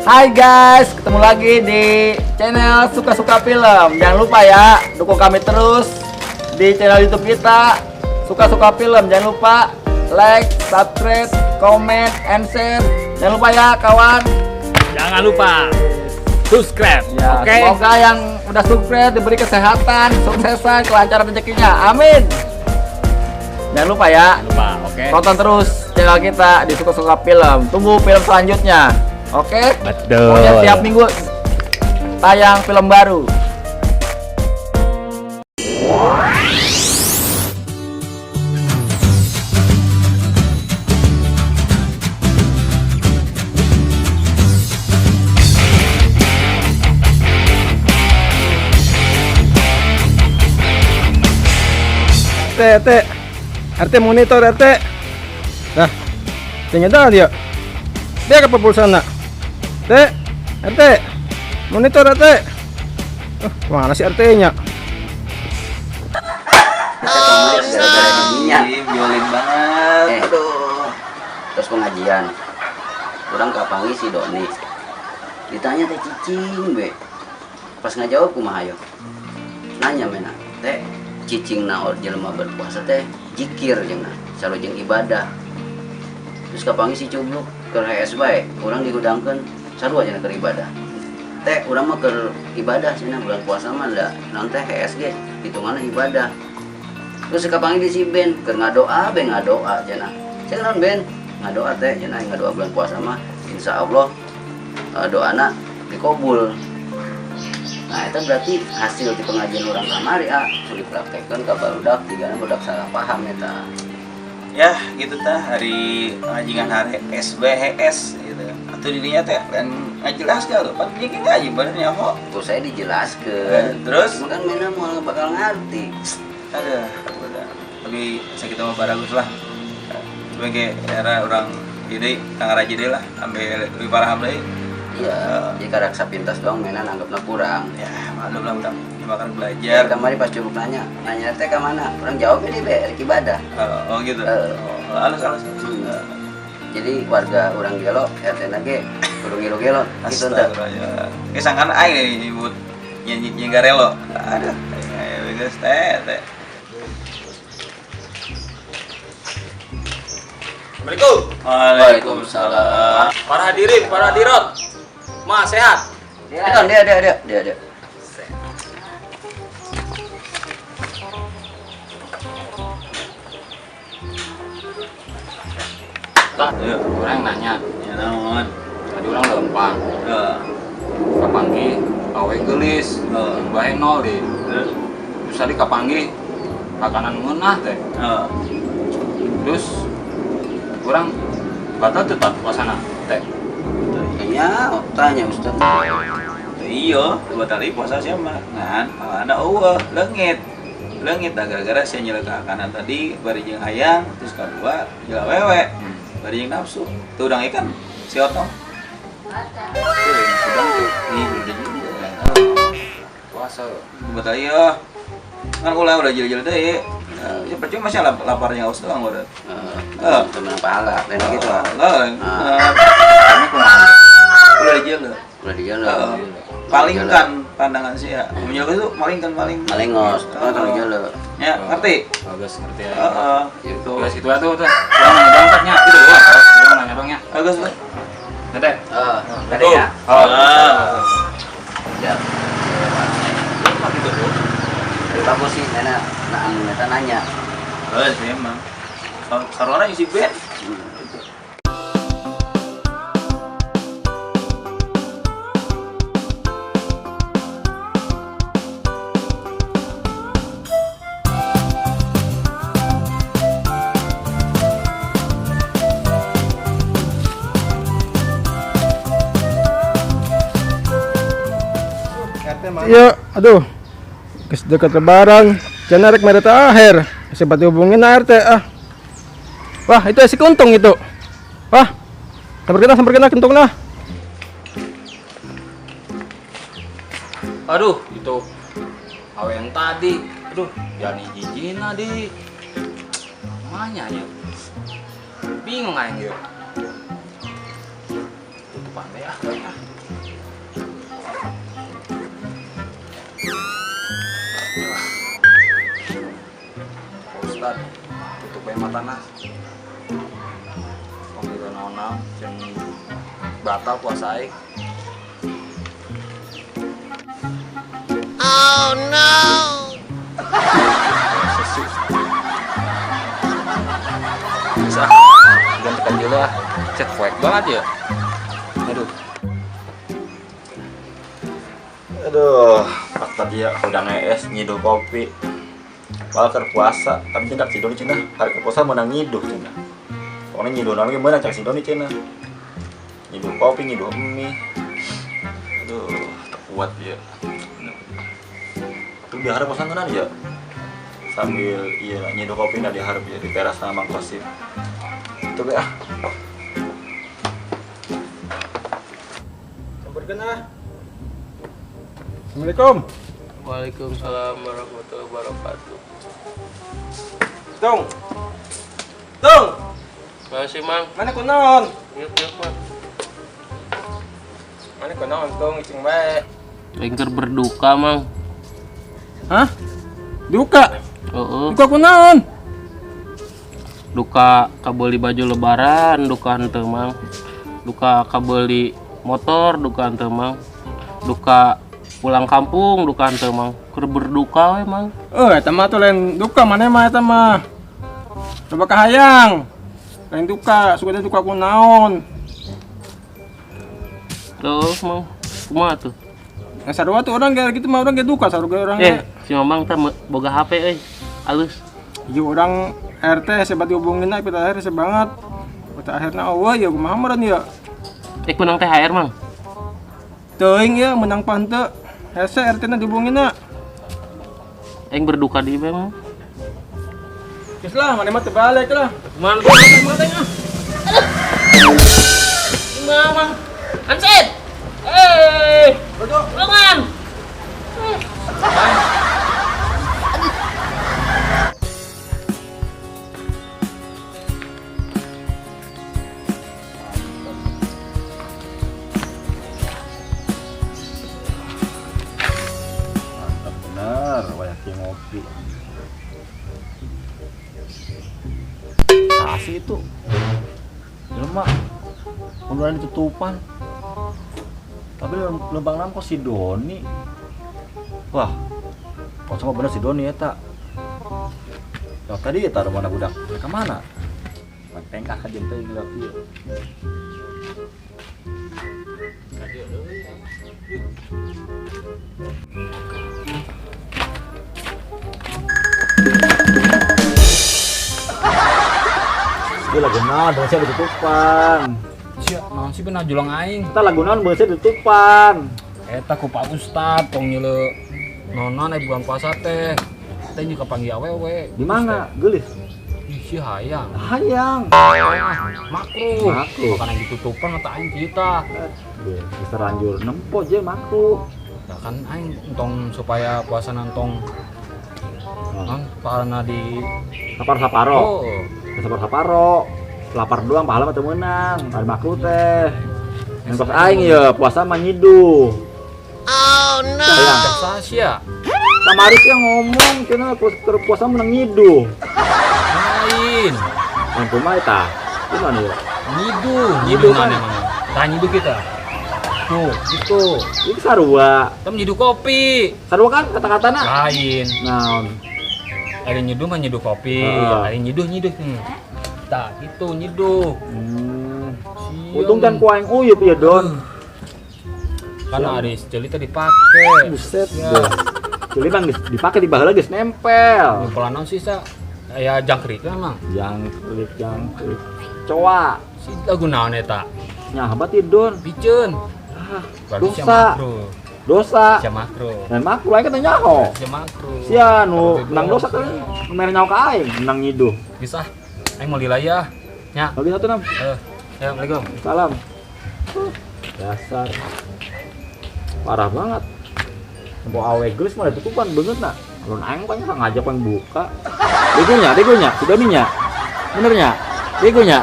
Hai guys, ketemu lagi di channel Suka-Suka Film. Jangan lupa ya, dukung kami terus di channel YouTube kita Suka-Suka Film. Jangan lupa like, subscribe, comment, and share. Jangan lupa ya, kawan. Jangan lupa subscribe. Ya, oke. semoga yang udah subscribe diberi kesehatan, suksesan, kelancaran rezekinya. Amin. Jangan lupa ya, Jangan lupa, oke. tonton terus channel kita di Suka-Suka Film. Tunggu film selanjutnya. Oke? Betul. Pokoknya tiap minggu tayang film baru. RT, RT, RT monitor RT. Nah, tinggal dia. Dia ke pulsana. T, RT, monitor RT. Oh, mana sih RT-nya? Gara-gara didinya. Ih, violin banget. Eh. Aduh. Terus pengajian urang kapanggih si Doni, ditanya teh cicing be, pas ngajawab kumaha yo nanya mena teh cicing na jelema berpuasa teh jikir jeung selalu jeung ibadah. Terus kapanggih si Cubluk keur hees bae, urang dihudangkeun, sarua cenah keur ibadah teh. Urang mah keur ibadah cenah, bulan puasa mah da naon teh hees ge hitunganna ibadah. Terus kapanggih di si Ben keur ngadoa be, ngadoa cenah. Saya naon Ben ngadoa teh cenah, ngadoa bulan puasa mah insya Allah doana dikobul. Nah, itu berarti hasil di pengajian urang kamari ah sudah dipraktekkan ke barudak, jigana budak salah paham eta. Ya, gitu tah hari ngajingan hari SBHS gitu. Atau dirinya teh lain ngajelaskeun tuh. Pan dia ngaji benernya kok. Tuh saya dijelaskan. Eh, terus? Cuma kan mana mau bakal ngerti. Aduh, udah. Tapi saya kita mau baragus lah. Sebagai era orang jadi tangga raja deh lah, ambil lebih parah deui. Iya, jadi karena sapintas doang mainan anggapnya kurang. Ya, maklum lah udah makan belajar. Jadi kemarin pas cukup nanya, nanya teh ke mana? Orang jawab ini be, rek ibadah. Oh, gitu. Eh. Oh, halus halus. Hmm. Jadi warga urang gelo, RT na ge kudu ngilu gelo gitu teh. Astagfirullah. Kayak sangkan aing nyebut nyanyi nyanyi garelo. Aduh, aing geus teh teh. Assalamualaikum. Waalaikumsalam. Para hadirin, para hadirat. Ma sehat. Dia dia dia dia dia dia. Lah, Iya. urang nanya. Ya naon? Tadi urang lempang. Heeh. Kapanggih awewe geulis, Heeh. bae nol di. Terus? Terus tadi kapanggih makanan ngeunah teh. Heeh. Terus urang batal tetap puasana teh. Kayaknya tanya Ustaz. Iya, batal puasa siapa? Ngan, ada eueuh, leungit. Leungit dah gara-gara saya nyelek ke kanan tadi, bari jeung hayang, terus kedua jeung awewe. Bari jeung nafsu. Tuh udang ikan si otong. Ih, udah juga. Puasa. Batal iya. Kan ulah udah jil-jil deui. Ya percuma sih laparnya aus doang udah. Eh, temen pahala, lain gitu ah. Lah, Ah. Kami kumaha? udah dijil. Udah dijalan. Heeh. Paling kan pandangan sih ya. Menyeluk itu paling kan paling. Malengos, oh kalau jalan. Ya, ngerti? Bagus ngerti ya. Heeh, gitu. Geus gitu atuh teh. Urang nanya doang teh nya. Gitu doang. Urang nanya doang nya. Bagus, Pak. Teh. Eh, ada ya. Oh. Ah. Siap. Gitu tuh. Tapi bagus sih, karena nah anu eta nanya. Oh, sih emang. Sarwana isi band. Iya, aduh. Geus dekat lebaran, cenah rek mere akhir. Sempat dihubungin RT ah. Wah, itu si Kuntung itu. Wah. Samper kena Kuntung lah. Aduh, itu awe yang tadi. Aduh, jangan hijina di. Namanya ya. Bingung aing ieu. Tutupan teh ah. Matana. Tong gitu naon-naon yang batal puasa aing. Oh no. Bisa ganti kan lah. Cek cuek banget ya. Aduh. Aduh, pas tadi ya udah ngees nyiduh kopi. Padahal keur puasa, tapi cenah si Doni cenah hari keur puasa menang nyiduh cenah. Pokoknya nyiduh naon ge meunang cak si Doni cenah. Nyiduh kopi, nyiduh mie. Aduh, tak kuat ya. Tuh diharap puasa ngeunaan ya. Sambil iya nyiduh kopi na diharap ya di teras sama Mang Kosim. Tuh be ah. Samperkeun ah. Assalamualaikum. Waalaikumsalam warahmatullahi wabarakatuh. Tung. Tung. Masih Mang. Mana kunaon? Yuk yuk Mang. Mana kunaon Tung cing bae. Aing keur berduka Mang. Hah? Duka? Heeh. Duka kunaon? Duka kabeuli baju lebaran, duka henteu Mang. Duka kabeuli motor, duka henteu Mang. Duka pulang kampung, duka henteu Mang. Keur berduka we Mang. Eh, eta mah tuh lain duka maneh mah eta mah. Coba kahayang. Lain duka, suka duka kunaon. Tuh Mang, kumaha tuh? Nah, sarua tuh orang kayak gitu mah orang kayak duka sarua orang. Si Mamang teh boga HP euy. Alus. Iya orang RT sebat dihubungin na kita akhir banget. Kita akhirna eueuh ya kumaha meureun ya. Menang THR Mang. Teuing ya menang pante. Hese RT na dihubungin na. Aing berduka di ieu Mang. Geus lah maneh mah teu balik lah. Kumaha tuh? Kumaha Mang? Anset. Tulungan. Mantap bener, banyak yang ngopi. Kasih itu. Jelema. Munduran ditutupan. Tapi lembang nam kok si Doni. Wah, kok sama bener si Doni eta. Lah tadi eta mana budak? Mereka mana? Tengkah ka jeung teh ngeliat ieu. Ieu lagu naon bangsa ditutupan. Sia, naon sih bener julang aing? Eta lagu naon bangsa ditutupan. Eta ku Pak Ustad tong nyeule nonon aya bulan puasa teh. Teh juga panggil awewe. Di mana? Geulis. Ih, si hayang. Hayang. Makruh. Makruh. Bukan yang ditutupan atau aing kita. Geus terlanjur nempo je makruh. Nah kan aing entong supaya puasa nantong. Non pahalana di sapar-saparo. Oh. Sapar-saparo. Lapar doang pahala mah teu meunang. Ari makruh teh. Yang pas aing ya puasa mah nyiduh. Oh no. Hayang. Sia. Kamari sih ngomong cenah puasa menang nyiduh. Lain. Yang kumaha eta? Kumaha ya? Nyiduh, Nyiduh nyiduh kan? mana emang? Tah nyiduh kita. Tuh, gitu. Ini sarua. Tem nyiduh kopi. Sarua kan kata-katana? Lain. Naon? Ada nyiduh mah nyiduh kopi, Heeh. ada nyiduh nyiduh. Tah, gitu nyiduh. Untung kan ku aing uyup ya, Don. Karena ada jeli tadi dipake. Buset. Ya. Jeli mah geus dipake di baheula geus nempel. Pola naon sih, Sa? Aya jangkrik lah, Mang. Jangkrik, jangkrik. Coa. Si lagu naon eta? Nyahabat ieu, Don. Piceun. Ah, Berarti sia dosa. makruh. Dosa. Sia makruh. Dan makruh aing kan nyaho. Sia makruh. Sia nu menang dosa kan mere nyaho ka aing, menang nyiduh. Geus ah. Aing mau lilayah. Nya. Lagi satu nam. Ya, Assalamualaikum. Salam. Dasar. Parah banget. Tempo awe geus mah ditutupan beungeut na. Alun aing kan ngajak yang buka. Begonya, begonya, si Doninya. Bener nya? Begonya.